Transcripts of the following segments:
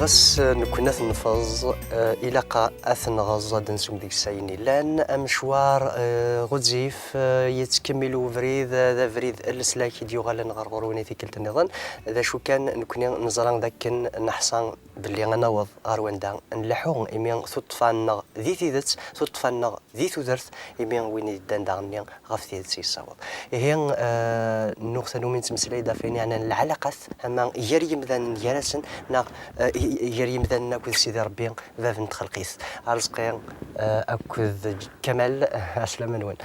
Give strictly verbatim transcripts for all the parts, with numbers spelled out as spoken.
Ass nekkni ad t-nfeẓ, eh, ilaq ad t-nɣeẓ, ad d-nsum deg-s ayen illan. Amecwar, eh, ɣezzif, eh, yettkemmil ubrid, eh, d abrid n leslak i d-yuɣalen ɣer ɣur-wen i tikkelt nniḍen. D acu kan, nekkni neẓra d akken neḥṣa belli ad naweḍ ɣer wanda nleḥḥu, imi tuṭṭfa-nneɣ di tidet, tuṭṭfa-nneɣ di tudert, imi win yeddan daɣen-nni ɣef tidet yessaweḍ. Ihi, eh, nuɣ tanumi nettmeslay-d ɣef wayen yeɛnan lɛalaqat, ama gar yimdanen gar-asen, neɣ, eh, i-, i-, gar yimdanen akked Sidi Ṛebbi, bab n txelqit. Arezqi, eh, akked Kamal, eh, ɛeslama-nwen.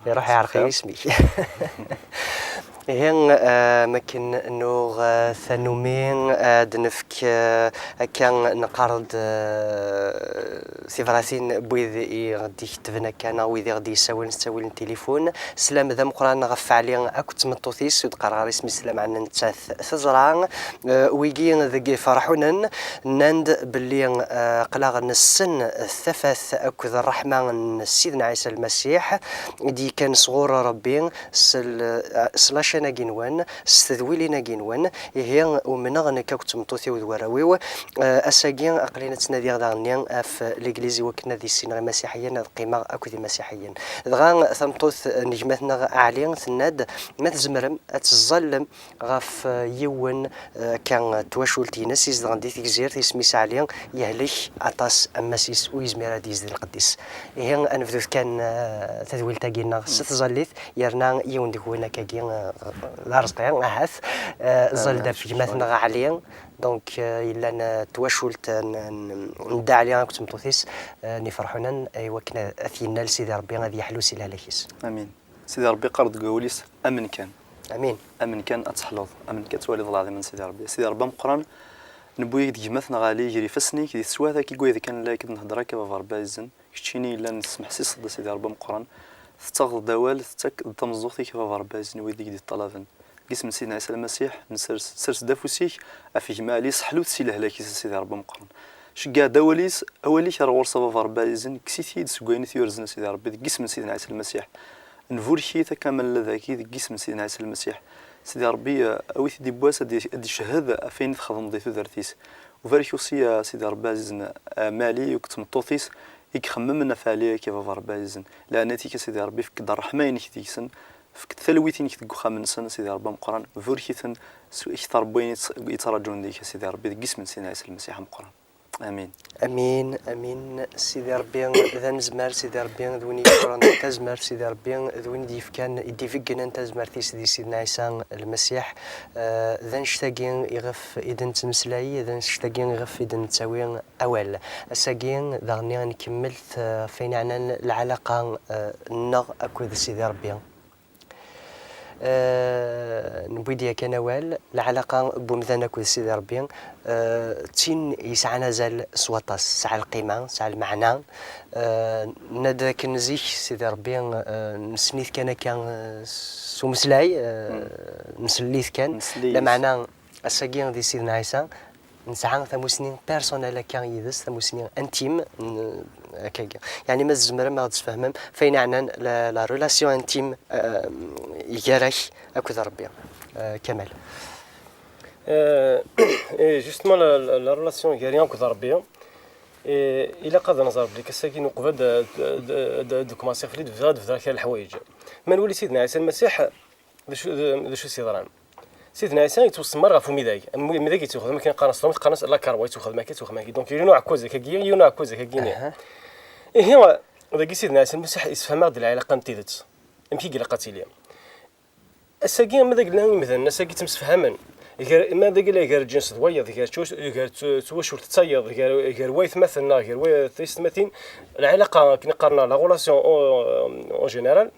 Iruḥ iɛreq-iyi isem-ik. Ihi, eh, makken nuɣ, eh, tanumi, eh, ad d-nefk, eh, akka neqqar-d, eh, tibratin n wid i ɣ-d-ikettben akka neɣ wid i ɣ-d-yessawlen s ttawil n tilifun. Slam d ameqqran ɣef Ɛli akked tmeṭṭut-is, ur d-qqareɣ ara isem-is, lameɛna nettat teẓra. Eh, wigi deg iferḥunen nnan-d belli, eh, aql-aɣ nessen tafat akked ṛṛeḥma n Sidna Ɛisa Lmasiḥ i d-yekkan sɣur Ṛebbi s l-, s lacan-agi-nwen, s tedwilin-agi-nwen. Ihi, umneɣ nekk akked tmeṭṭut-iw d warraw-iw. Eh, ass-agi aql-i nettnadiɣ daɣen-nni ɣef Legliz i wakken ad issineɣ imasiḥiyen, ad qqimeɣ akked imasiḥiyen. Dɣa tameṭṭut n gma-tneɣ Ɛli tenna-d: "Ma tzemrem ad teẓẓallem ɣef, eh, yiwen, eh, akka, eh, twacult-ines izedɣen di Tegzirt, isem-is Ɛli, yehlek aṭas, ammas-is ur yezmir ad yezdi lqedd-is." Ihi, ad nebdut kan, eh, tadwilt-agi-nneɣ s tẓallit, yerna yiwen deg-wen akkagi, eh, d Arezqi, ahat, eh, ẓẓal-d ɣef gma-tneɣ Ɛli, donc, eh, yellan, eh, twacult n, n, n Dda Ɛli akked tmeṭṭut-is, eh, n Iferḥunen, i wakken ad, ad t-yennal Sidi Ṛebbi, ad yeḥlu si lehlak-is. Amin. Sidi Ṛebbi qqar deg wawal-is: "Amen kan." Amin. Amen kan ad teḥluḍ, amen kan ad twaliḍ leɛḍima n Sidi Ṛebbi. Sidi Ṛebbi ameqqran, newwi-yak-d gma-tneɣ Ɛli gar ifassen-ik di teswiɛt-agi n wayed kan la ak-d-nehder akka, a baba Ṛebbi ɛzizen. Keččini yellan tesmeḥsiseḍ-d a Sidi Ṛebbi ameqqran, tettaɣeḍ-d awal, tettak-d tameẓẓuɣt-ik a baba Ṛebbi ɛzizen, wid i k-d-iṭṭalaben. Deg isem n Sidna Ɛisa Lmasiḥ, nsers, sers-d afus-ik ɣef gma Ɛli, seḥlu-t si lehlak-is a Sidi Ṛebbi ameqqran. Ceggeɛ-d awal-is, awal-ik ar ɣur-s a baba Ṛebbi ɛzizen, kkes-it-id seg wayen i t-yurzen a Sidi Ṛebbi, deg isem n Sidna Ɛisa Lmasiḥ. Nburek-it akka ma nella dagi, deg isem n Sidna Ɛisa Lmasiḥ. Sidi Ṛebbi, eh, awi-t-id i wass ad d-, ad d-icehhed ɣef wayen i txedmeḍ di tudert-is. Ubarek usi a Sidi Ṛebbi ɛzizen, eh, Mali akked tmeṭṭut-is i ixemmemen ɣef Ɛli akka a baba Ṛebbi ɛzizen. Leɛnat-ik a Sidi Ṛebbi, efk-d ṛṛeḥma-inek deg-sen, efk-d talwit-inek deg uxxam-nsen a Sidi Ṛebbi ameqqran, burek-iten s ikter n wayen yettraǧun deg-k a Sidi Ṛebbi, deg isem n Sidna Ɛisa Lmasiḥ ameqqran. Amin. Amin, amin. Sidi Ṛebbi d anezmar, Sidi Ṛebbi d win yeččuren d tazmert, Sidi Ṛebbi d win i d-yefkan, i d-ibeggnen tazmert-is di Sidna Ɛisa Lmasiḥ. Eh, d annect-agi iɣef i d-nettmeslay, d annect-agi iɣef i d-nettawi awal. Ass-agi daɣen ad nkemmel, eh, ɣef wayen yeɛnan lɛalaqa, eh, nneɣ akked Sidi Ṛebbi. Eh, newwi-d yakan awal, lɛalaqa n wemdan akked Sidi Ṛebbi, eh, d tin yesɛan azal s waṭas, tesɛa lqima, tesɛa lmeɛna. Eh, nenna-d akken zik Sidi Ṛebbi, eh, nessen-it kan akka, eh, s umeslay, eh, nsell-it kan. Lameɛna ass-agi di Sidna Ɛisa, nesɛa tamusni personnelle akka yid-s, tamusni intime, n, akkagi. Yeɛni ma tzemrem ad ɣ-d-tesfehmem f ayen yeɛnan la, la relation intime, euh, gar-ak akked Ṛebbi, euh, Kamal. Euh, et justement, la, la, la relation gar-i akked Ṛebbi, eh, ilaq ad nẓer belli ass-agi uqbel d, d, d, d, d kumansiɣ fell-i, d bdiɣ, d bdiɣ kra n leḥwayeǧ. Ma nwali Sidna Ɛisa Lmasiḥ, d acu, d, d acu s-yeḍran? Sidna Ɛisa yettwasemmer ɣef umidag. Am umidag yettwaxdem akken qqaren s tṛumit, qqaren-as la karwa, yettwaxdem akka, yettwaxdem akka. Donc, yiwen uɛekkaz akkagi, yiwen uɛekkaz akkagi-nni. Ihi, dagi Sidna Ɛisa Lmasiḥ yessefham-aɣ-d lɛilaqa n tidet. Amek i ilaq ad tili? Ass-agi, ma d agla imdanen, ass-agi ttemsefhamen. Gar, ma d agla gar lǧens d wayeḍ, gar twa-, gar t-, twacult d tayeḍ, gar, gar waytmaten neɣ gar wa-, taysetmatin, lɛilaqa, akken i qqaren la relation en, en général,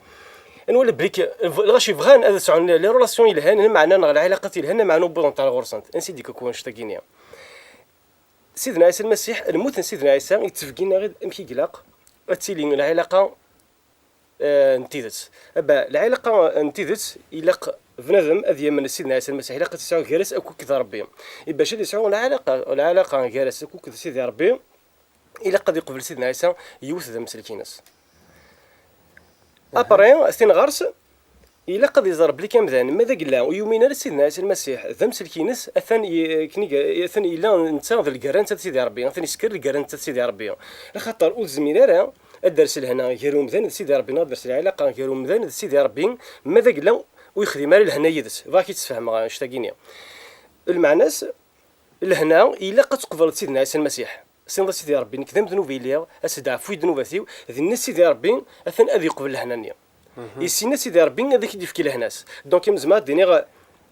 nwala belli k-, lɣaci bɣan ad sɛun les relations yelhan, lameɛna neɣ lɛilaqat yelhan, lameɛna ur wwiḍent ara ɣur-sent. Ansi d-ikka akk wannect-agi-nni? Sidna Ɛisa Lmasiḥ, lmut n Sidna Ɛisa yettbeggin-aɣ-id amek i ilaq ad tili lɛilaqa, eh, n tidet. Aba, lɛilaqa n tidet, ilaq bnadem ad yamen Sidna Ɛisa Lmasiḥ, ilaq ad t-yesɛu gar-as akked Ṛebbi. I bac ad yesɛu lɛilaqa, lɛilaqa gar-as akked Sidi Ṛebbi, ilaq ad yeqbel Sidna Ɛisa, yiwet d amsellek-ines. Après, tin ɣer-s, Ilaq ad iẓer belli amdan, ma d agella ur yumin ara Sidna Ɛisa Lmasiḥ d amsellek-ines, atan i-, akken i-, atan yella netta d lgerra netta d Sidi Ṛebbi, atan yesker lgerra netta d Sidi Ṛebbi. Axaṭer ur tezmir ara ad d-ters lehna gar umdan d Sidi Ṛebbi, neɣ ad d-ters lɛilaqa gar umdan d Sidi Ṛebbi, ma d agella ur yexdim ara lehna yid-s. Bɣiɣ ad k-id-sfehmeɣ annect-agi-nni. Lmeɛna-s, lehna ilaq ad teqbleḍ Sidna Ɛisa Lmasiḥ. Tiniḍ a Sidi Ṛebbi, nekk d amednub i lliɣ, a s-d-ɛfu i ddnubat-iw, dinna Sidi Ṛebbi atan ad yeqbel lehna-nni. Yessin a Sidi Ṛebbi ad ak-id-yefk lehna-s. Donc, am zemreɣ ad d-iniɣ,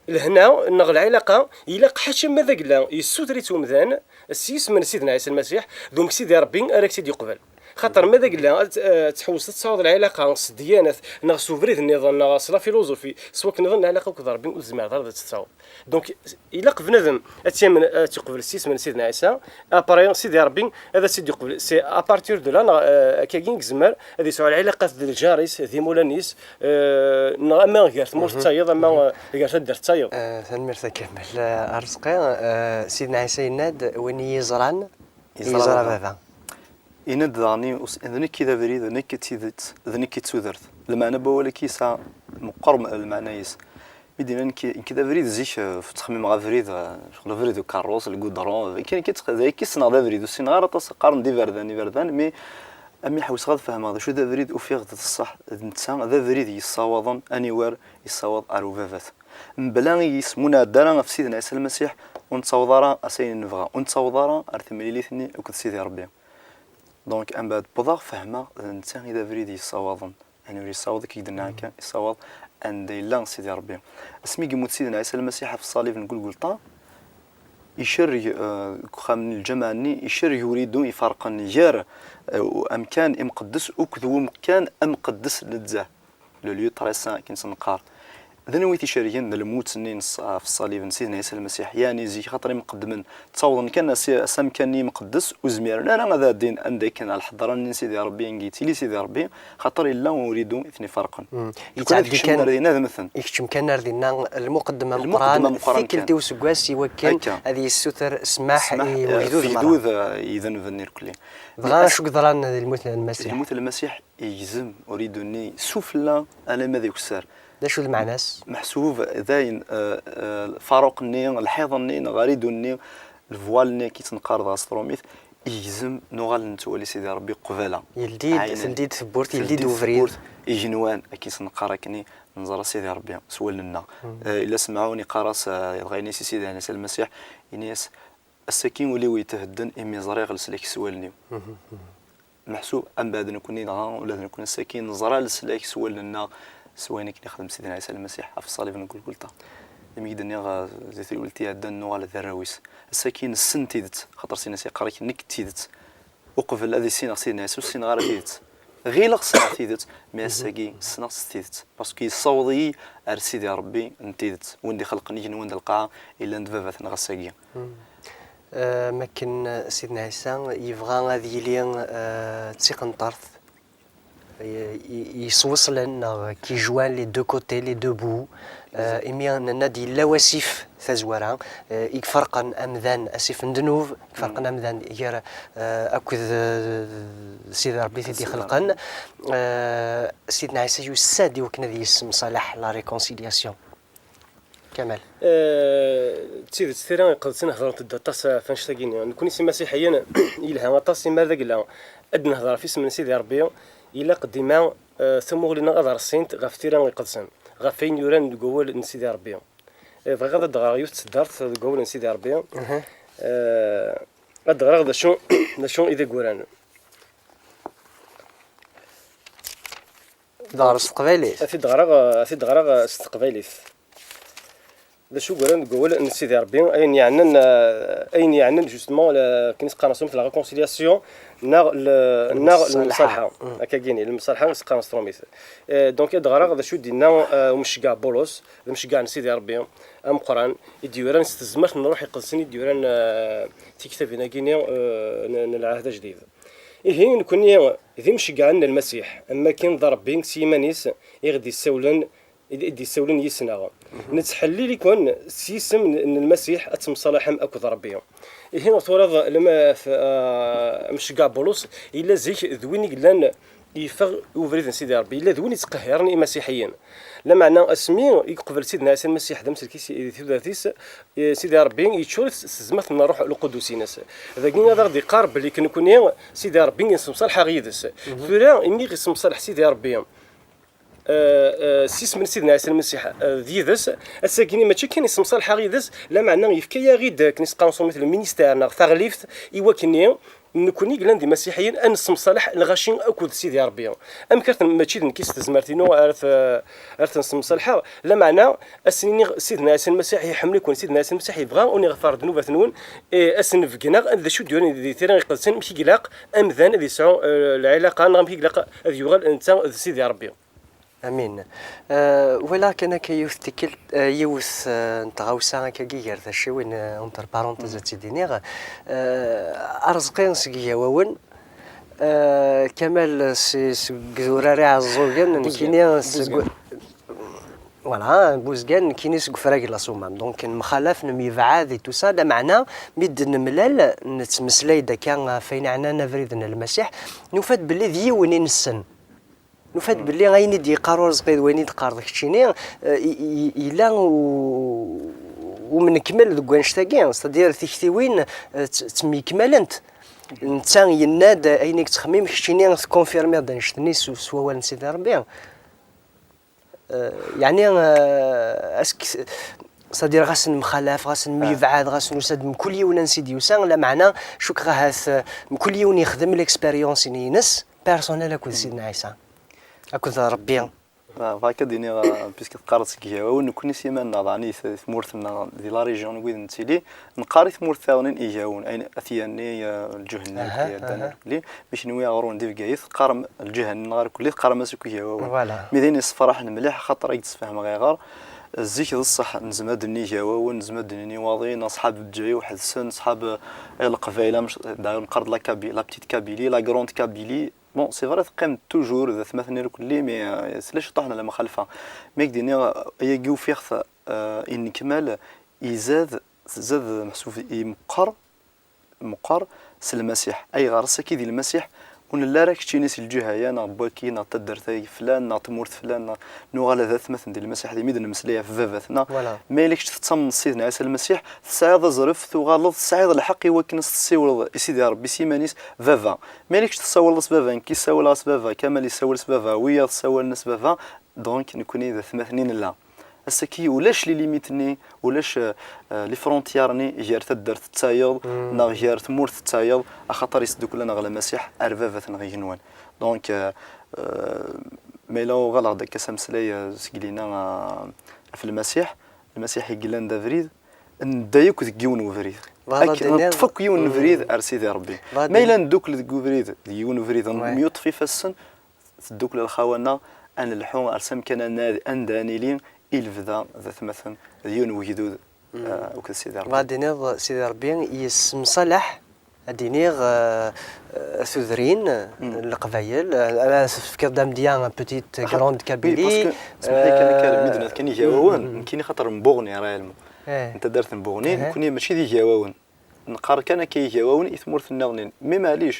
lehna neɣ lɛilaqa, ilaq ḥaca ma d agella yessuter-itt umdan s yisem n Sidna Ɛisa Lmasiḥ, d umek Sidi Ṛebbi ara k-tt-id-yeqbel. Xaṭer ma d agella ad, eh, tḥewwes ad tesɛuḍ lɛilaqa s ddyanat, neɣ s ubrid nniḍen, neɣ s la philosophie, s wakken nniḍen, lɛilaqa akked Ṛebbi ur tezmireḍ ara ad tt-tesɛuḍ. Donc, ilaq bnadem ad tt-yamen, ad tt-yeqbel s yisem n Sidna Ɛisa, après Sidi Ṛebbi ad as-tt-id-yeqbel. C'est à partir de là, neɣ, euh, akkagi i yezmer ad yesɛu lɛilaqat d lǧar-is, d imawlan-is, euh, neɣ ama gar tmurt d tayeḍ, ama, euh, gar taddart d tayeḍ. Euh, tanemmirt a Kamal. Euh, Arezqi, euh, Sidna Ɛisa yenna-d, win i yi-ẓran, yeẓra baba. Yenna-d daɣen, i us-, d nekk i d abrid, d nekk i d tidet, d nekk i d tudert. Lmeɛna n wawal-agi yesɛa meqqer m-, lmeɛna-is. Mi d-yenna nekk, nekk d abrid, zik, eh, ttxemmimeɣ abrid, eh, ccɣel abrid ukerrus, lgudron, eh, kan, kan ttx-, d ayagi ssneɣ d abrid, ur ssineɣ ara aṭas, qqaren-d iberdan, iberdan, mais ami ḥewseɣ ad fehmeɣ d acu d abrid, ufiɣ-d d ṣṣeḥ, d netta, d abrid yessawaḍen aniwer yessawaḍ ar ubabat. Mebla i yisem ur nɛedda ara ɣef Sidna Ɛisa Lmasiḥ, ur nettaweḍ ara s ayen nebɣa, ur nettaweḍ ara ar temlilit-nni akked Sidi Ṛebbi. Donc, anda wwḍeɣ, fehmeɣ d netta i d abrid yessawaḍen. Yeɛni ur yessawaḍ, akka i d-nniɣ akka, yessawaḍ anda yella Sidi Ṛebbi. Asmi i yemmut Sidna Ɛisa Lmasiḥ ɣef ṣṣalib n Gulgulṭa, icerreg, eh, deg uxxam n lǧameɛ-nni, icerreg uridu iferqen gar, eh, amkan imqeddes akked wemkan amqeddes nezzeh. Le lieu très saint, akken i s-neqqar. D anwa i t-icergen? D lmut-nni n ṣ-, ɣef ṣṣalib n Sidna Ɛisa Lmasiḥ. Yeɛni zik, xaṭer imqeddmen ttawḍen kan s, s amkan-nni imqeddes, ur zmiren ara ad ɛeddin anda akken ar lḥeḍra-nni n Sidi Ṛebbi, anga yettili Sidi Ṛebbi, xaṭer yella uridu i ten-iferqen. Kul ad kecmen kan ar dinna ad mmten. Ikeččem kan ar dinna lmuqeddem ameqqran, tikkelt i useggas i wakken ad yessuter ssmaḥ i wegdud merra. Ssmaḥ, eh, ɣef wegdud, eh, idenben irkelli. Dɣa acu yeḍran di lmut n Lmasiḥ? Di lmut n Lmasiḥ, yegzem uridu-nni sufella alamma d akessar. D acu d lmeɛna-s? Meḥsub d ayen, eh, eh, lfaruq-nni, lḥiḍ-nni, neɣ aridu-nni, lvwal-nni, akka i tt-neqqar dɣa s trumit, yegzem, nuɣal nettwali Sidi Ṛebbi qbala. Yeldi-d, teldi-d tewwurt, yeldi-d ubrid. Igenwan, akka i tt-neqqar akken, neẓra Sidi Ṛebbi s wallen-nneɣ. Eh, illa Semɛun iqqar-as, eh, dɣa yenna-as i Sidi Ɛisa Lmasiḥ, yenna-as, ass-agi ul-iw yethedden imi ẓriɣ leslak s wallen-iw. Meḥsub, mbeɛd nekkni dɣa, ula d nekkni ass-agi neẓra leslak s wallen-nneɣ, s wayen akken ixdem Sidna Ɛisa Lmasiḥ ɣef ṣṣalib n Gulgulṭa. Imi i d-nniɣ, eh, di triwelt iɛeddan nuɣal d arraw-is. Ass-agi nessen tidet, xaṭer Sidna Ɛisa yeqqar-ak, nekk d tidet. Uqbel ad issineɣ Sidna Ɛisa, ur ssineɣ ara tidet. Ɣileɣ ssneɣ tidet, mais ass-agi ssneɣ s tidet. Parce que yessaweḍ-iyi ar Sidi Ṛebbi n tidet, win d-ixelqen igenwan d lqaɛa, illan d baba-tneɣ ass-agi. Eh, makken, eh, Sidna Ɛisa yebɣa ad yili, eh, d tiqenṭert, eh, i-, i-, yesweṣlen neɣ qui joint les deux côtés, les deux bouts. Eh, imi nenna-d yella wasif tazwara, eh, i iferqen amdan, asif n ddnub, i iferqen amdan gar, eh, akked, eh, Sidi Ṛebbi i t-id-ixelqen. Eh, Sidna Ɛisa yusa-d i wakken ad yessemṣalaḥ, la réconciliation. Kamal. Eh, d tidet, Tira Iqedsen heddrent-d aṭas ɣef annect-agi-nni. Nekkni s imasiḥiyen, yelha aṭas imi ar d agella ad nehder ɣef isem n Sidi Ṛebbi, ilaq dima, eh, tamuɣli-nneɣ ad rṣint ɣef Tira Iqedsen, ɣef wayen yuran deg wawal n Sidi Ṛebbi. Eh, bɣiɣ ad d-ɣreɣ yiwet n tseddart deg wawal n Sidi Ṛebbi. Eh, ad d-ɣreɣ d acu, d acu i d aguran. Ḍher s teqbaylit. Ad t-id-ɣreɣ, ad t-id-ɣreɣ s teqbaylit. D acu i yuran deg wawal n Sidi Ṛebbi, ayen yeɛnan, eh, ayen yeɛnan justement, la, akken i s-qqaren s trumit, la réconciliation, neɣ l-, neɣ lemṣalḥa. Lemṣalḥa. Mm. Akka gini, lemṣalḥa i s-qqaren s trumit. Eh, donc, ad d-ɣreɣ d acu i d-yenna, eh, umceggeɛ Bulus, d amceggeɛ n Sidi Ṛebbi ameqqran, i d-yuran s tezmert n Ṛṛuḥ Iqedsen, i d-yuran, eh, tiktabin-agi-nni, eh, n, n Lɛahd Ajdid. Ihi, nekkni d imceggɛen n Lmasiḥ, am wakken d Ṛebbi s yiman-is i ɣ-d-issawlen, i d-, i d-issawlen yis-neɣ. Mhm. Nettḥellil-iken s yisem n, n Lmasiḥ ad temṣalaḥem akked Ṛebbi. Ihi, twalaḍ, lma-, f-, ah, amceggeɛ Bulus, yella zik d win i yellan yeffeɣ i ubrid n Sidi Ṛebbi, yella d win yettqehhiren imasiḥiyen. Lameɛna asmi i yeqbel Sidna Ɛisa Lmasiḥ d amsellek-is di tudert-is, eh, Sidi Ṛebbi yeččur-it s tezmert n Ṛṛuḥ Lqudus-ines. Dagi ad aɣ-d-iqqar belli nekkni Sidi Ṛebbi yessemṣalḥ-aɣ yid-s. Tura, imi yessemṣalḥ Sidi Ṛebbi, eh, eh, s yisem n Sidna Ɛisa Lmasiḥ, eh, d yid-s, ass-agi mačči kan yessemṣalḥ-aɣ yid-s, lameɛna yefka-yaɣ-id akken i s-qqaren s tṛumit lminister neɣ taɣlift i wakken nekkni yellan d imasiḥiyen ad nessemṣalaḥ lɣaci akked Sidi Ṛebbi. Amek ara ten-, mačči d nekk i s tezmert-inu ara t-, ara ten-ssemṣalḥeɣ, lameɛna ad sen-iniɣ Sidna Ɛisa Lmasiḥ iḥemmel-iken, Sidna Ɛisa Lmasiḥ yebɣa ur iɣfar ddnubat-nwen, eh, ad sen-nbeggen d acu d-yuran di Tira Iqedsen, amek i ilaq amdan ad yesɛu, eh, lɛilaqa neɣ amek i ilaq ad yuɣal netta d Sidi Ṛebbi. Amin. Eh, walaɣ kan akka yiwet tikkelt, eh, yiwet, eh, n tɣawsa akkagi gar tacciwin, eh, entre parenthèses ad tt-id-iniɣ. Eh, Arezqi seg Igawawen, eh, Kamal si-, seg Idurar Iɛeẓẓugen, Buzgan. Nekkini seg Buzgan. Voilà, Buzgan, nekkini seg Ufrag n Laṣumam. Donc, nemxalaf, nemyebɛad et tout ça, lameɛna mi d-nemlal, nettmeslay-d akka ɣef wayen yeɛnan abrid n Lmasiḥ, nufa-d belli d yiwen i nessen. Nufa-d belli ayen i d-yeqqar Urezqi d wayen i d-teqqareḍ keččini, eh, i, i, yella u-, umnekmel deg wanect-agi, c'est-à-dire tiktiwin, eh, tt-, ttemyekmalent. Netta yenna-d ayen i yettxemmim, keččini tkonfirmiḍ-d annect-nni s, s wawal n Sidi Ṛebbi. Eh, yeɛni, eh, ask-, c'est-à-dire ɣas nemxalaf, ɣas nemyebɛad, ɣas nusa-d mkul yiwen ansi d-yusa, lameɛna cukkeɣ ahat, eh, mkul yiwen yexdem l'expérience-ines, personnel akked Sidna Ɛisa, akked Ṛebbi. Bɣiɣ kan ad d-iniɣ, eh, puisque teqqareḍ seg Igawawen, nekkni s yiman-nneɣ daɣen i t-, tmurt-nneɣ di la région n wid nettili, neqqar i tmurt taɣnin Igawen, ayen, At Yanni, eh, Lǧuhenni, aha, At Yanni, aha. Nekkni, mi kenwi aɣrun di Bgayet, teqqarem Lǧuhenni neɣ irkelli, teqqarem-as akk Igawawen. Voilà. Mi d ayen yessefraḥen mliḥ, axaṭer ad k-d-sfehmeɣ ayɣer. Zik d ṣṣeḥ, nezmer ad d-nini Igawawen, nezmer ad d-nini Waḍi, neɣ ṣṣḥab Bǧayu ḥedsen, ṣṣḥab, eh, Leqbayel, am-, d'ailleurs neqqar-d la Kaby-, la petite Kabylie, la grande Kabylie. Bon, c'est vrai, teqqim toujours d atmaten irkelli, mais, euh, s la ciṭuḥ n lemxalfa. Mi ak-d-iniɣ, ayagi ufiɣ-t, euh, inekmal, izad, tzad meḥsub i meqqer, meqqer s Lmasiḥ. Ayɣer ass-agi di Lmasiḥ, ur nelli ara keččini si lǧiha-ya, neɣ n waki, neɣ n taddart-agi flan, neɣ n tmurt flan, neɣ nuɣal d atmaten di Lmasiḥ, d imi d-nemmeslay ɣef baba-tneɣ. Voilà. Ma yella kečč tettamneḍ s Sidna Ɛisa Lmasiḥ, tesɛiḍ azref, tuɣaleḍ tesɛiḍ lḥeqq i wakken ad s-tessiwleḍ i Sidi Ṛebbi s yiman-is, baba. Ma yella kečč tessawaleḍ s baba, nekk ssawaleɣ s baba, Kamal yessawal s baba, wiyaḍ ssawalen s baba, donc nekkni d atmaten i nella. Ass-agi ulac les limites-nni, ulac, euh, euh, les frontières-nni gar taddart d tayeḍ, neɣ gar tmurt d tayeḍ, axaṭer isduklen ɣer Lmasiḥ ar baba-tneɣ igenwan. Donc, euh, euh, ma yella uɣaleɣ-d akka s ameslay, euh, seg lina, euh, ɣef Lmasiḥ, Lmasiḥ i yellan d abrid, nedda yakk deg yiwen ubrid. Bɣiɣ ad d-iniɣ, neṭṭef akk yiwen n ubrid ar Sidi Ṛebbi. Ma yella neddukel deg ubrid, deg yiwen ubrid, ouais, nemyuṭṭef ifassen, teddukel lxawa-nneɣ, ad nelḥu ar s amkan ad nadi, anda ad nili, i lebda d atmaten d yiwen wegdud, eh, akked Sidi Ṛebbi. Bɣiɣ ad d-iniɣ, Sidi Ṛebbi yessemṣalaḥ, ad d-iniɣ, eh, eh, tudrin, leqbayel, eh, ara tefkiḍ-d amedya, petite, grande Kabylie, parce que, smeḥ-iyi kan, akka, mi d-nenna kan Igawawen, nekkini xaṭer n Buɣni, réellement. Eh. N taddart n Buɣni, nekkni mačči d Igawawen. Neqqar kan akka Igawawen i tmurt nniḍen. Mais maɛlic,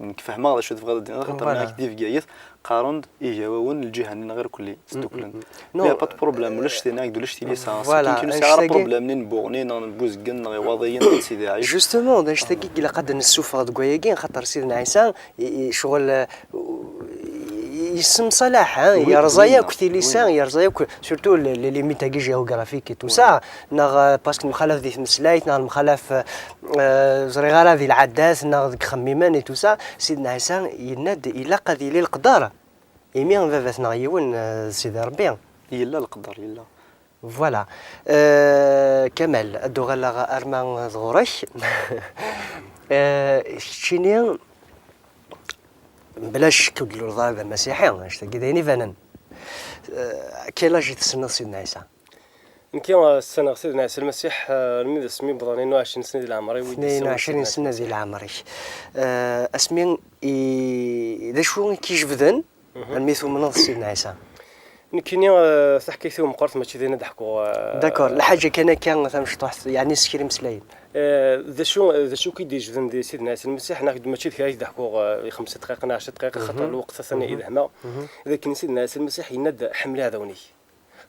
nekk fehmeɣ d acu tebɣiḍ ad d-tiniḍ, xaṭer, voilà, nekk di Bgayet, qqaren-d Igawawen lǧiha-nni neɣ irkelli, sduklen. Mm, mm, mm. Non. Mais y a pas de problème, ulac tin-a, ulac tilisa. Voilà, c'est que ur nesɛi ara anect-agi problème-nni n Buɣni, neɣ n Buzgen, neɣ Iwaḍiyen, neɣ n Sidi Ɛic. Justement, d anect-agi i ilaq ad d-nessufeɣ deg wayagi, xaṭer Sidna Ɛisa, i, i, ccɣel, eh, i, yessemṣalaḥ, hein, oui, yerẓa, oui, yakk tilisa, oui, yerẓa yakk, surtout les, les limites-agi géographiques et tout ça, neɣ, euh, parce que nemxalaf di tmeslayt, neɣ nemxalaf, euh, ẓriɣ ara di lɛadat, neɣ deg ixemmimen et tout ça, Sidna Ɛisa yenna-d ilaq ad yili leqder. Imi baba-tneɣ yiwen, euh, d Sidi Ṛebbi. Yella leqder, yella. Voilà. Euh, Kamal, ad d-uɣaleɣ arma d ɣur-k. Euh, keččini, bla ccek ur d-tluleḍ ara d amasiḥi, annect-agi d ayen ibanen. Euh, quel âge i tessneḍ Sidna Ɛisa? Nekki, euh, ssneɣ Sidna Ɛisa Lmasiḥ, euh, armi d asmi wwḍen tnin u ɛecrin sna di leɛmer-iw. Tnin u ɛecrin sna di leɛmer-ik. Euh, asmi i, d acu i k-ijebden, mhm, almi tumneḍ s Sidna Ɛisa? Nekkini, euh, taḥkayt-iw meqqret, mačči d ayen ad d-ḥkuɣ, euh. D'accord, lḥaǧa kan akka tamecṭuḥt, yeɛni s kra imeslayen. Eh, d acu, d acu i d-ijebbden di Sidna Ɛisa Lmasiḥ? Neɣ mačči d kra i d-ḥkuɣ, eh, i xemsa dqayeq neɣ ɛecra dqayeq, axaṭer lweqt atan yedhem-aɣ. D akken Sidna Ɛisa Lmasiḥ yenna-d: "Ḥemmel iɛdawen-ik,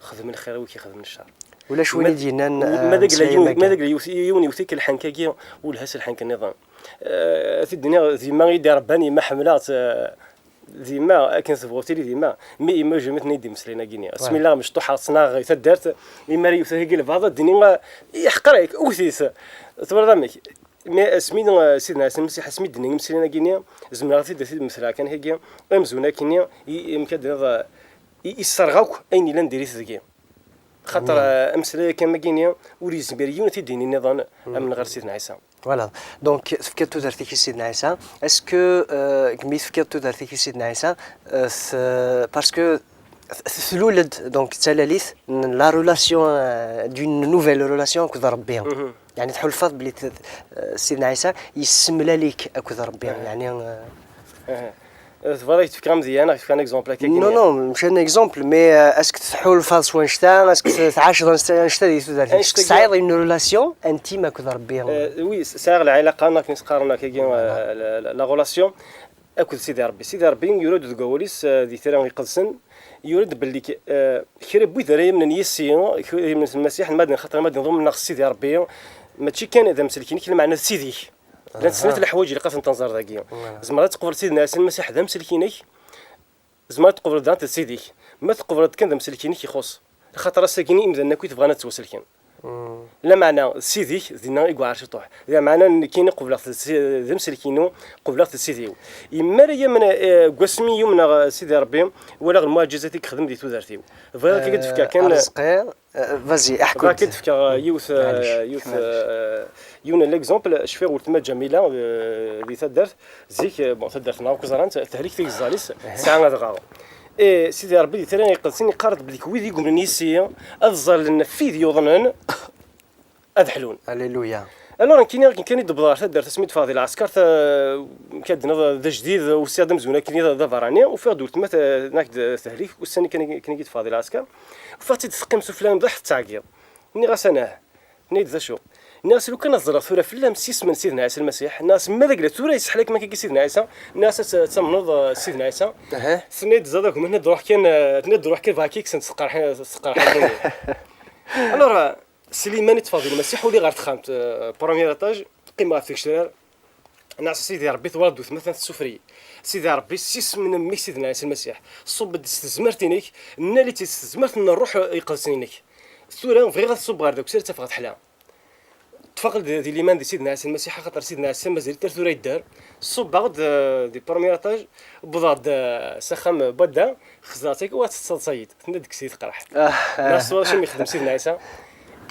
xdem lxir i wid k-ixedmen ccer." Ulac win i d-yennan, eh, ma d agla yiwen, ma d agla yiwet, yiwen yewwet-ik lḥenk-agi, welha s lḥenk nniḍen. Eh, ad t-id-iniɣ, d yemma i d-irebban, yemma ḥemmleɣ-tt, eh, d yemma akken tebɣu tili d yemma. Mi yemma ujemmet-nni i d-imeslayen-agi-nni. Asmi lliɣ mecṭuḥeɣ ttnaɣ i taddart, mi ara yewwet higi lbaḍ, ad d-ini, eh, yeḥqer-ik, wwet-it. Twalaḍ amek? Mi asmi, eh, Sidna Ɛisa Lmasiḥ, asmi d-nni imeslayen-agi-nni, zemreɣ ad t-id-, ad t-id-mesleɣ kan higi, amzun akkenni, i, i, amek ad d-tiniḍ, eh, i, isserɣ akk ayen yellan diri-t deg-i. Xaṭer, eh, ameslay-agi am wagini ur yezmir yiwen ad t-id-yini nniḍen am nɣer Sidna Ɛisa. Voilà. Donc, tefkiḍ tudert-ik i Sidna Ɛisa. Est-ce que, euh, mi tefkiḍ tudert-ik i Sidna Ɛisa, euh, t-, parce que t-, t-, tlul-d, donc, d talalit n la relation, euh, d'une nouvelle relation akked Rebbi. Yeɛni tḥulfaḍ belli t-, euh, Sidna Ɛisa yessemlal-ik akked Rebbi. Yeɛni, euh, Aha. Eh, tebɣiḍ ad k-d-fkeɣ amedya neɣ ad k-d-fkeɣ un exemple akka? Non, non, mačči un exemple, mais, euh, est-ce que tḥulfaḍ s wanect-a, est-ce que tɛaceḍ anect-a, anect-a di tudert-ik? Est-ce que tesɛiḍ une relation intime akked Rebbi? Eh, oui, s-, sɛiɣ lɛilaqa, neɣ akken i s-qqaren akkagi, eh, la, la, la relation akked Sidi Rebbi. Sidi Rebbi yura-d deg wawal-is, eh, di Tira Iqedsen, yura-d belli k-, eh, kra n wid ara yamnen yis-i, kra yamnen s Lmasiḥ, ma d nxaṭer ma d nḍum neɣ s Sidi Rebbi, mačči kan d amsellek-inek, lameɛna d Sidi-k. Llant snat leḥwayeǧ ilaq ad tent-nẓer dagi. Tzemreḍ ad tqebleḍ Sidna Ɛisa Lmasiḥ d amsellek-inek, tzemreḍ ad tqebleḍ daɣen d Sidi-k. Ma tqebleḍ kan d amsellek-inek ixuṣ. Axaṭer ass-agi imdanen akk i tebɣan ad ttwaselken. Lameɛna d Sidi-k dinna i yuɛer ciṭuḥ. Lameɛna nekkini qebleɣ-t d si-, d amsellek-inu, qebleɣ-t d Sidi-w. Yemma ara yamen, eh, deg wasmi yumneɣ, eh, Sidi Rebbi, walaɣ lmuɛǧizat i yexdem di tudert-iw. Bɣiɣ ad k-id-fkeɣ kan, eh, Arezqi. Euh, vas-y, احكي. Bɣiɣ ad k-id-fkeɣ, euh, yiwet, euh, yiwet, euh, yiwen n l'exemple. Cfiɣ weltma Ǧamila, euh, di taddart, zik, euh, bon, taddart-nneɣ akk ẓrant, tehlik tigeẓẓal-is, tesɛa adɣaɣ. Et Sidi Rebbi di Tira Iqedsen yeqqar-d belli wid i yumnen yis-i ad ẓallen ɣef wid yuḍnen ad ḥlun. Alléluia. Alors, nekkini akken kan i d-wwḍeɣ ɣer taddart asmi d-ffɣeɣ di lɛesker, ta-, akken ad d-tiniḍ d ajdid, usiɣ-d amzun akken d, d aberrani, ufiɣ-d weltma te-, nak d-, tehlik, ussan kan, kan i d-ffɣeɣ di lɛesker. Ufiɣ-tt-id teqqim sufella, mdaḥ tettɛeggiḍ. Nniɣ-as: "Anah?" Tenna-yi-d: "D acu?" Nniɣ-as: "Lukan ad ẓreɣ tura fell-am s yisem n Sidna Ɛisa Lmasiḥ." Nniɣ-as: "Ma d agla tura yesseḥla-kem akka Sidna Ɛisa?" Nniɣ-as: "Ad, ad tamneḍ, uh, Sidna Ɛisa." Tenna-yi-d: "Ẓad agma, tenna-d ruḥ kan, uh, tenna-d ruḥ kan, bɣa kan kksen tqerḥ-, tqerḥ-. Alors, uh, Sliman i ṭṭfeɣ di Lmasiḥ, uli ɣer texxamt, uh, premier étage, qqimeɣ ɣef tgecrar. Nniɣ-as: "Sidi Rebbi, twalaḍ weltma atan tessufri. Sidi Rebbi, s yisem n mmi-k Sidna Ɛisa Lmasiḥ, ṣubb-d s tezmert-inek, nnal-itt s tezmert n Ṛṛuḥ Iqedsen-inek. Tura bɣiɣ ad tṣubb ɣer dawk, ad tt-afeɣ teḥla." Ṭṭfeɣ-d di liman di Sidna Ɛisa Lmasiḥ, axaṭer Sidna Ɛisa mazal-it ar tura yedder. Ṣubbeɣ-d, eh, di premier étage, wwḍeɣ-d, eh, s axxam n wadda, xezreɣ-tt akka, wa tettaḍsa-yi-d. Tenna-d: "Kkes-iyi tqerḥ." Ah. Nniɣ-as: "Tura acu mi yexdem Sidna Ɛisa?"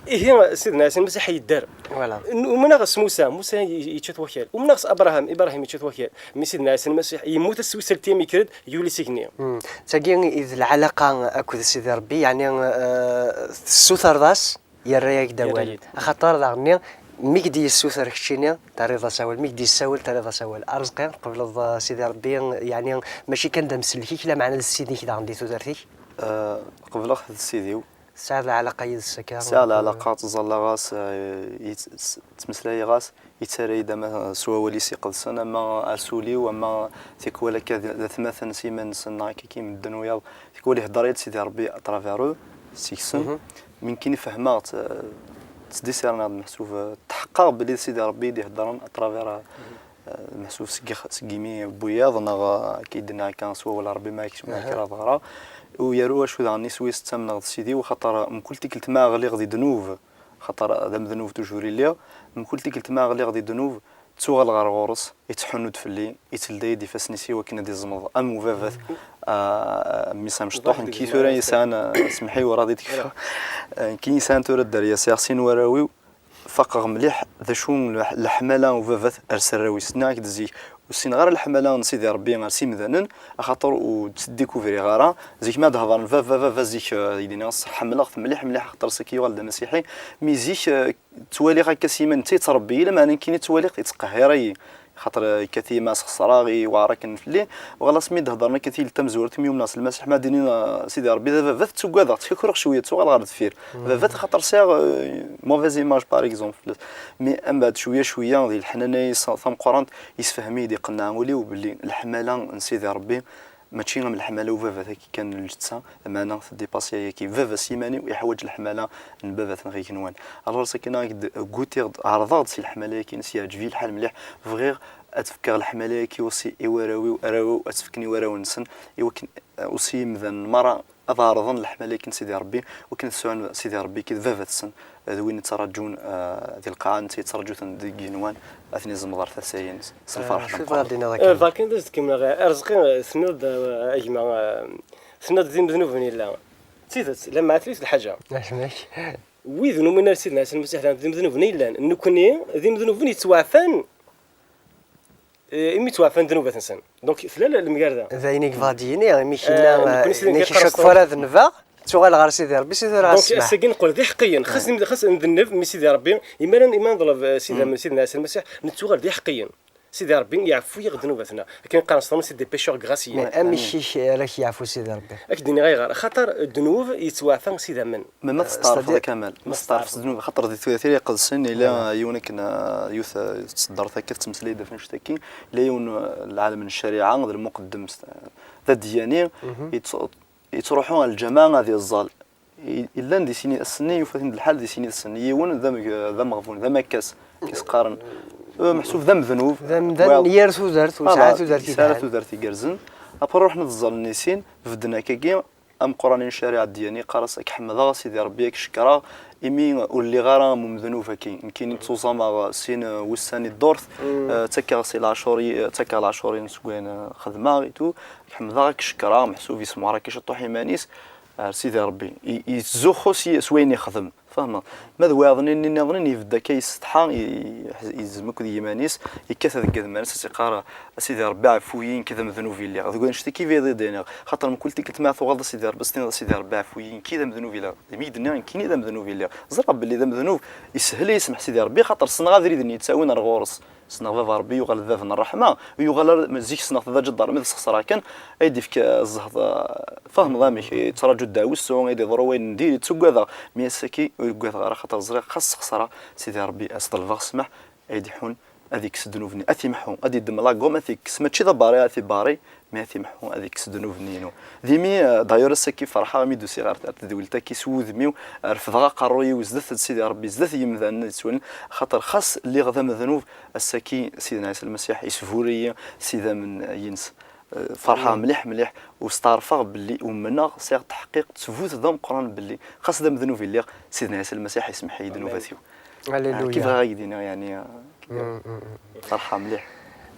Ihi, Sidna Ɛisa Lmasiḥ yedder. Voilà. N-, umneɣ s Musa, Musa y-, yečča-t wakal. Umneɣ s Abraham, Ibrahim yečča-t wakal. Mi Sidna Ɛisa Lmasiḥ yemmut, ass wis alti mi yekker-d, yuli s igenni. Hmm. Tagi i d lɛalaqa akked Sidi Rebbi, yeɛni, eh, tessutreḍ-as, yerra-yak-d awal. Yerra-yi-d. Axaṭer daɣen-nni, mi k-d-yessuter keččini, terriḍ-as awal. Mi k-d-yessawel, terriḍ-as awal. Arezqi, tqebleḍ, eh, Sidi Rebbi, yeɛni, mačči kan d amsellek-ik, lameɛna d Sidi-k daɣen di tudert-ik? Eh, qebleɣ-t d Sidi-w. Tesɛiḍ lɛalaqa yid-s akka? Sɛiɣ lɛalaqa, ttẓallaɣ-as, eh, yet-, s-, ttmeslayeɣ-as, yettarra-yi-d ama s wawal-is iqedsen, ama ar s ul-iw, ama tikwal akka d, d atmaten s yiman-nsen, neɣ akka i medden wiyaḍ. Tikwal ihedder-iyi-d Sidi Rebbi à travers eux, seg-sen. Mi nekkini fehmeɣ-tt, eh, ttdisirniɣ-d meḥsub, eh, tḥeqqeɣ belli d Sidi Rebbi i d-iheddren à travers, eh, Eh, meḥsub seg ix-, seg imi n wiyaḍ, neɣ, eh, akka i d-nniɣ akka s wawal n Rebbi ma ak-, ma kra ɣreɣ. U yaru acu daɣen iswi-s ttamneɣ d Sidi-w, axaṭer mkul tikkelt ma ɣliɣ di ddnub, axaṭer d amednub toujours i lliɣ, mkul tikkelt ma ɣliɣ di ddnub, ttuɣal ɣer ɣur-s, ittḥunnu-d fell-i, ittelda-yi-d ifassen-is i wakken ad izmeḍ am ubabat, ah, mmi-s amecṭuḥ, nekki tura yesɛan, ah, semmeḥ-iyi ur ad i d-kfeɣ. Ah, nekki yesɛan tura dderya, sɛiɣ sin warraw-iw, faqeɣ mliḥ d acu n leḥ-, leḥmala n ubabat ar s arraw-is. Nniɣ-ak-d zik, ur ssineɣ ara leḥmala n Sidi Rebbi ar s imdanen, axaṭer ur tt-ddikuvriɣ ara. Zik ma d-hedren baba, baba zik, eh, i d-nniɣ ḥemmleɣ-t mliḥ, mliḥ, axaṭer saki yuɣal d amasiḥi. Mi zik, eh, ttwaliɣ akka s yiman netta yettṛebbi-yi, lameɛna nekkini ttwaliɣ-t yettqehhir-iyi. Xaṭer, eh, yekkat-iyi ma sxeṣreɣ, iwɛer akken fell-i. Uɣal asmi d-hedren akka tilt tamezwarut mi umneɣ s Lmasiḥ, ma d-inin, eh, Sidi Ṛebbi d ababat, ttuggadeɣ, ttkukruɣ cwiya, ttuɣaleɣ ɣer deffir. Babat, xaṭer sɛiɣ, eh, mauvaise image, par exemple, fell-as. Mi ambeɛd cwiya, cwiya, di leḥnana-is tameqqrant, yessefhem-iyi-d, iqenneɛ ul-iw belli leḥmala n Sidi Ṛebbi mačči am leḥmala ubabat-agi kan n lǧetta, meɛna teddipasi ayagi. Baba s yiman-iw iḥwaǧ leḥmala n baba-tneɣ igenwan. Alors, akken ad d-gutiɣ-d, ɛerḍeɣ-d si leḥmala-agi-ines, yeɛǧeb-iyi lḥal mliḥ, bɣiɣ ad fkeɣ leḥmala-agi aussi i warraw-iw, arraw-iw ad tt-fken i warraw-nsen, i wakken, eh, aussi imdanen merra ad ɛerḍen leḥmala-agi n Sidi Ṛebbi, wakken ad sɛun Sidi Ṛebbi-agi d baba-tsen, d win yettraǧun, eh, di lqaɛa, netta yettraǧu-ten deg igenwan, ad ten-iẓmeḍ ɣer tasa-ines s lferḥ d ameqqran. Acu tebɣiḍ ad d-tiniḍ akka? Eh, berka ad as-d-kemmleɣ, eh, Arezqi, eh, tenniḍ-d, eh, a gma, eh, tenniḍ-d d imednuben yella. D tidet, lama tlit lḥaǧa. Asmek? Wid ur numin ara Sidna Ɛisa Lmasiḥ d imednuben i yellan. Nekkni d imednuben yettwaɛfan, eh, imi ttwaɛfan ddnubat-nsen. Donc, tella l-, lemgerda. D ayen i yebɣa ad d-yini, imi eh, kenna, nekkni eh, Sidi nekk Ṛebbi cakk qqaren fara d nbeɣ, tuɣal ɣer Sidi Ṛebbi, si tura donc, ssmaḥ. Ass-agi neqqel d iḥeqqiyen. Xas, xas ndenneb, mi Sidi Ṛebbi, imi ara, imi ara neḍleb, eh, Sidi, Sidna Ɛisa Lmasiḥ, nettuɣal d iḥeqqiyen. Sidi Ṛebbi yeɛfu-yaɣ ddnubat-nneɣ. Akken qqaren s tama, c'est des pécheurs graciés. Mais amek ara k-yeɛfu Sidi Ṛebbi? Ad k-d-iniɣ ayɣer. Axaṭer ddnub yettwaɛfa s idammen. Ma, ma testeɛrfeḍ, c'est-à-dire, a Kamal, ma testeɛrfeḍ s ddnub, axaṭer di Tuyat Iqedsen yella yiwen akken, ah, yiwet, ah, tṣeddart akka tettmeslay-d ɣef annect-agi, yella yiwen, ah, lɛalem n ccariɛa, d lmuqeddem, s-, d adyani, yett-, yettruḥu ɣer lǧameɛ ad iẓẓal. I-, yellan di sin, ass-nni yufa-t-id lḥal di sin yid-sen. Yiwen d ameg-, d ameɣbun, d amakkas, i s-qqaren. Eh, meḥsub d amednub. D amdan yar tudert, ur yesɛi tudert yelhan. Yesɛa tudert igerrzen. Après ruḥen ad ẓẓalen i sin, bedden akkagi, ameqqran n ccariɛa d-, yeqqar-as, ad k-ḥemdeɣ a Sidi Ṛebbi, ad k-cekkreɣ, imi ur lliɣ ara am umednub-agi. Nekkini ttuẓameɣ sin, eh, wussan i ddurt, eh, ttakkeɣ si leɛcur-, eh, ttakkeɣ leɛcur-inu seg wayen, eh, xedmeɣ et tout. Ad k-ḥemdeɣ, ad k-cekkreɣ, meḥsub yesmuɛer akka ciṭuḥ iman-is. Ar Sidi Ṛebbi, i-, yettzuxxu s, s wayen yexdem. Fehmeḍ? Ma d wayeḍnin-nni nniḍen, yebda akka yessetḥa, i-, i-, yezmumeg akked yiman-is, yekkat deg yedman-is, as-iqqar, a Sidi Ṛebbi, ɛfu-yi, nekk d amednub i lliɣ. Deg wanect-agi i bɣiɣ ad d-iniɣ. Xaṭer mkul tikkelt ma tuɣaleḍ a Sidi Ṛebbi, ad s-tiniḍ, a Sidi Ṛebbi, ɛfu-yi, nekk i d amednub i lliɣ. Imi i d-nniɣ, nekkini d amednub i lliɣ. Ẓriɣ belli d amednub, ishel-iyi, yesmeḥ Sidi Ṛebbi, xaṭer ssneɣ abrid-nni yettawin ar ɣur-s. Ssneɣ baba Ṛebbi yuɣal d bab n ṛṛeḥma, yuɣal ar, zik ssneɣ-t d aǧeddar, mi d-sxeṣreɣ kan, ay d-ifk, eh, zzheḍ, eh, fehmeḍ amek, yettraǧu ddeɛwessu, ay d-iḍru wayen n diri, ttuggadeɣ. Mi ass-agi, ur uggadeɣ ara, xaṭer ẓriɣ xas sxeṣreɣ, Sidi Ṛebbi, ad s-ḍelbeɣ ssmaḥ, ay d-iḥun, ad ikkes ddnub-nni, ad t-imḥu, ad yeddem la gomme, ad t-ikkes, mačči d abarri ara t-ibarri, mi ad t-imḥu, ad ikkes ddnub-nni-inu. D imi, eh, d'ailleurs, ass-agi ferḥeɣ imi d-usiɣ ar, ar tedwilt-agi s wudem-iw, refdeɣ aqerruy-iw zdat n Sidi Ṛebbi, zdat n yimdanen ad yettwalin, xaṭer xas lliɣ d amednub, ass-agi Sidna Ɛisa Lmasiḥ yesbur-iyi s idammen-ines. Eh, ferḥeɣ mliḥ, mliḥ, u steɛṛfeɣ belli umneɣ, sɛiɣ taḥqiqt, ttbut d ameqqran belli xas d amednub i lliɣ, Sidna Ɛisa Lmasiḥ yesmeḥ-iyi ddnubat-iw. Alléluia. Kif bɣiɣ ad ak-d-iniɣ, yeɛni, eh, ferḥeɣ mliḥ.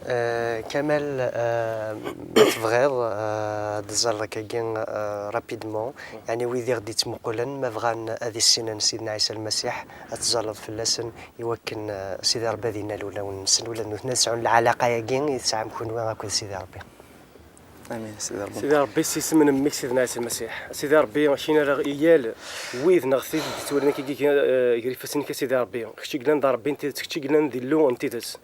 Eh, Kamal, eh, ma tebɣiḍ, eh, ad d-teẓẓaleḍ akkagi, eh, rapidement, yeɛni wid i ɣ-d-yettmuqulen, ma bɣan ad issinen Sidna Ɛisa Lmasiḥ, ad teẓẓaleḍ fell-asen, i wakken, eh, Sidi Ṛebbi ad innal ulawen-nsen, ula d nutni ad sɛun lɛalaqa-agi i tesɛam kunwi akked Sidi Ṛebbi. Amin, Sidi Ṛebbi. Sidi Ṛebbi, s yisem n Mmi-k Sidna Ɛisa Lmasiḥ. Sidi Ṛebbi, kina ara i yal wid neɣ tid d-yettwalin akkagi, eh, gar ifassen-ik, a Sidi Ṛebbi. Kečč i yellan d Ṛebbi n tidet, kečč i yellan d Illu n tidet.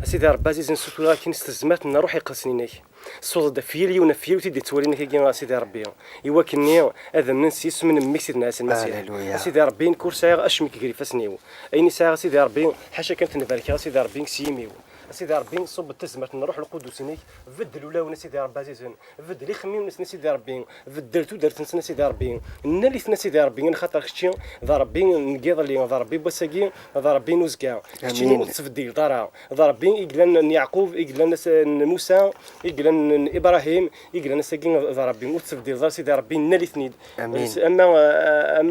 A Sidi Ṛebbi ɛzizen, ssutureɣ akin s tezmert n Ṛṛuḥ Iqedsen-inek. Ṣṣuḍ-d ɣef yal yiwen, ɣef yal wid i d-yettwalin akkagi, a Sidi Ṛebbi. I wakken-nni ad amnen s yisem n Mmi-k Sidna Ɛisa Lmasiḥ. Aleluya. A Sidi Ṛebbi, nekk ur sɛiɣ acemma gar ifassen-iw. Ayen i sɛiɣ, a Sidi Ṛebbi, ḥaca kan ad ten-barkeɣ, a Sidi Ṛebbi, s yimi-w. A Sidi Ṛebbi, ṣubb-d tazmert n Ṛṛuḥ Lqudus-inek, beddel ulawen, a Sidi Ṛebbi ɛzizen, beddel ixemmimen-nsen, a Sidi Ṛebbi, beddel tudert-nsen, a Sidi Ṛebbi, nnal-iten, a Sidi Ṛebbi, axaṭer kečči d Ṛebbi n yiḍelli, d Ṛebbi n wass-agi, d Ṛebbi n uzekka. Keččini ur tettbeddileḍ ara, d Ṛebbi i yellan n Yeɛqub, i yellan ass-, n Musa, i yellan n Ibṛahim, i yellan ass-agi d Ṛebbi, ur tettbeddileḍ ara, a Sidi Ṛebbi, nnal-iten-id. Amin. Ama,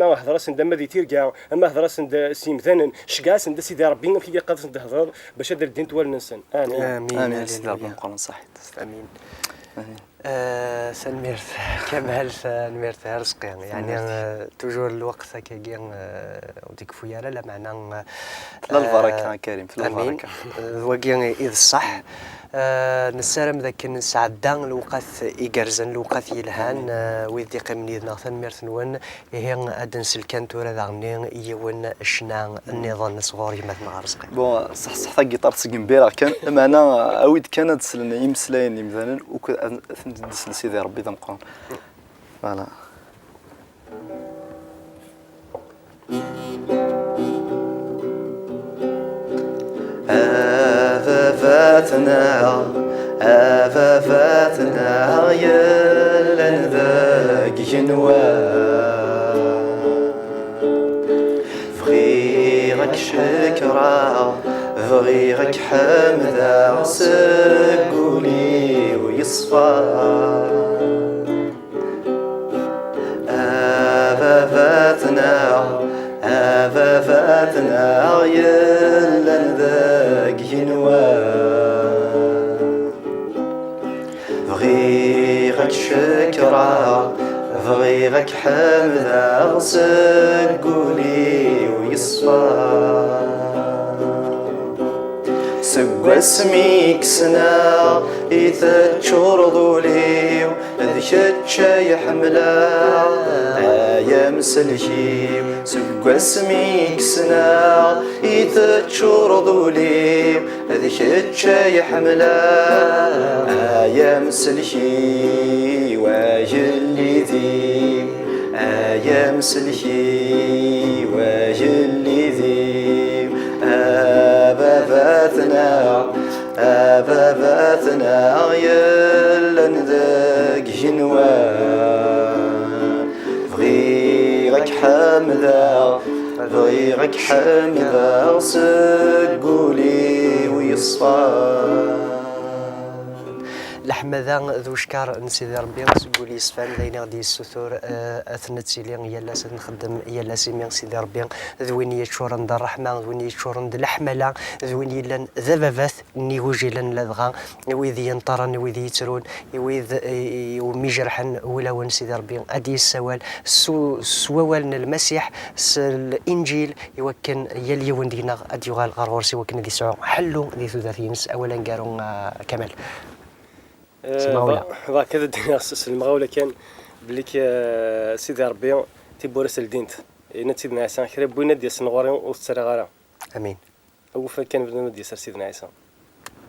ama hder-asen-d ama di tirga, ama hder-asen-d s yimdanen, ceggeɛ-asen-d, a Sidi Ṛebbi, amek i ilaq ad asen-d-thedreḍ bac ad ldint wallen-nsen. Amin. Amin. Amin, a Sidi Ṛebbi, aleluya. Meqqren ṣaḥit. Amin. Amin. آه، سنميرت كمال، سنميرت رزقي. يعني، آه، توجور الوقت هكاكي، آه، وديك فويا لا معنى، آه، في البركة، آه، كريم، في البركة. آه، واقي إذ الصح. آه، نسارم ذاك نسعد الوقت إيجرزن، الوقت يلهان، آه، ويدي قيمني ذنا ثنميرت نون. Ihi, ad nsel kan tura daɣen i yiwen ccna nniḍen sɣur gma-tneɣ Arezqi. Bon, ṣṣeḥṣeḥ tagiṭart seg Mbireɣ kan, lameɛna awi-d kan ad slen imeslayen n yimdanen, ukud ad ten-id-isel Sidi Ṛebbi d ameqqran. Voilà. A baba-tneɣ, a baba-tneɣ yellan deg igenwan. Bɣiɣ ad k-cekreɣ, bɣiɣ ad k-ḥemdeɣ seg wul-iw yeṣfan. A baba-tneɣ, a baba-tneɣ yellan deg igenwan. Bɣiɣ ad k-cekreɣ, bɣiɣ ad k-ḥemdeɣ seg wul-iw yeṣfan. Seg wasmi i k-ssneɣ i teččureḍ ul-iw, d kečč ay ḥemmleɣ, ay amsellek-iw. Seg wasmi i k-ssneɣ i teččureḍ ul-iw, d kečč ay ḥemmleɣ, ay amsellek-iw, agellid-iw, ay amsellek-iw, agellid-iw. A baba-tneɣ, a baba-tneɣ yellan deg igenwan. Bɣiɣ ad k-ḥemdeɣ, bɣiɣ ad k-ḥemdeɣ seg wul-iw yeṣfan. Leḥmada d ucekkaṛ n Sidi Ṛebbi seg wul yeṣfan, d ayen i ɣ-d-yessutur, eh, ad t-nettili yal ass, ad nxeddem yal ass, imi Sidi Ṛebbi d win yeččuren d ṛṛeḥma, d win yeččuren d leḥmala, d win yellan d ababat n igujilen, ladɣa i wid yenṭerren, i wid yettrun, i wid, eh, i wumi jerḥen wulawen. Sidi Ṛebbi ad d-yessawal s, s wawal n Lmasiḥ, s Linǧil, i wakken yal yiwen deg-neɣ ad d-yuɣal ɣer ɣur-s, i wakken ad yesɛu ḥellu di tudert-ines. Awal aneggaru, ah, Kamal. Eh, Semɣawla. Ba-, bɣiɣ kan ad d-iniɣ s, s lemɣawla kan belli k-, eh, Sidi Ṛebbi tiwwura-s ldint. Yenna-d Sidna Ɛisa, kra n win ad d-yasen ɣur-i ur t-ttarraɣ ara. Amin. Awufan kan bnadem ad d-yas ar Sidna Ɛisa.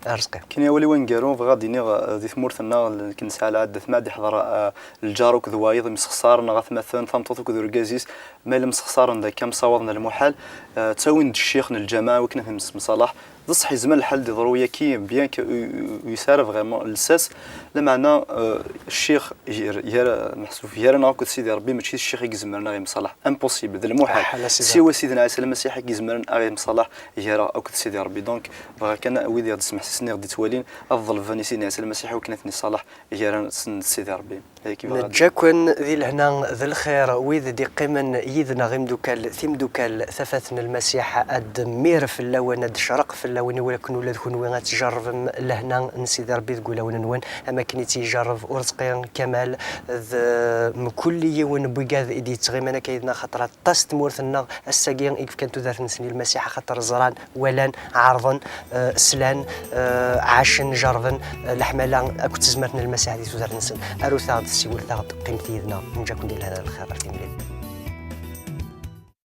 Arezqi. Kan awal-iw aneggaru, bɣiɣ ad d-iniɣ, eh, di tmurt-nneɣ, akken nesɛa lɛadat, ma ad iḥḍer, eh, lǧar akked wayeḍ, imsexsaren neɣ atmaten, tameṭṭut akked urgaz-is, ma yella msexsaren d akka, msawaḍen lmuḥal, eh, ttawin-d ccix n lǧameɛ, wakken ad ten-yessemṣalaḥ. D ṣṣeḥ, yezmer lḥal d-iḍru yaki, bien que, euh, ur yesɛi ara vraiment llsas, lameɛna, euh, ccix gar, gar, meḥsub gar-aneɣ akked Sidi Ṛebbi, mačči d ccix i izemren ad ɣ-yemṣalaḥ. Impossible, d lmuḥal. Siwa Sidna Ɛisa Lmasiḥ i izemren ad ɣ-yemṣalaḥ gar-aɣ akked Sidi Ṛebbi. Donc, bɣiɣ kan wid i ɣ-d-yesmeḥsisen, i ɣ-d-yettwalin, ad ḍelben i Sidna Ɛisa Lmasiḥ i wakken ad ten-iṣalaḥ gar-asen d Sidi Ṛebbi. Neǧǧa-ken di lehna d lxir, wid d-iqqimen yid-neɣ, imdukal, timdukal, tafat n Lmasiḥ ad d-mmir fell-awen, ad d-tecreq fell-awen, i wakken ula d kunwi ad tjerrbem lehna n Sidi Ṛebbi deg wulawen-nwen, am akken i tt-ijerreb Urezqi, Kamal, d mkul yiwen n wigad i d-yettɣiman akka yid-neɣ, axaṭer aṭas n tmurt-nneɣ ass-agi i yefkan tudert-nsen i Lmasiḥ, axaṭer ẓran, walan, ɛerḍen, eh, slan, eh, ɛacen, jerrben, eh, leḥmala akked tezmert n Lmasiḥ di tudert-nsen. Arut-aɣ-d, siwlet-aɣ-d, qqimet yid-neɣ, neǧǧa-ken di lehna d lxir ar timlilit.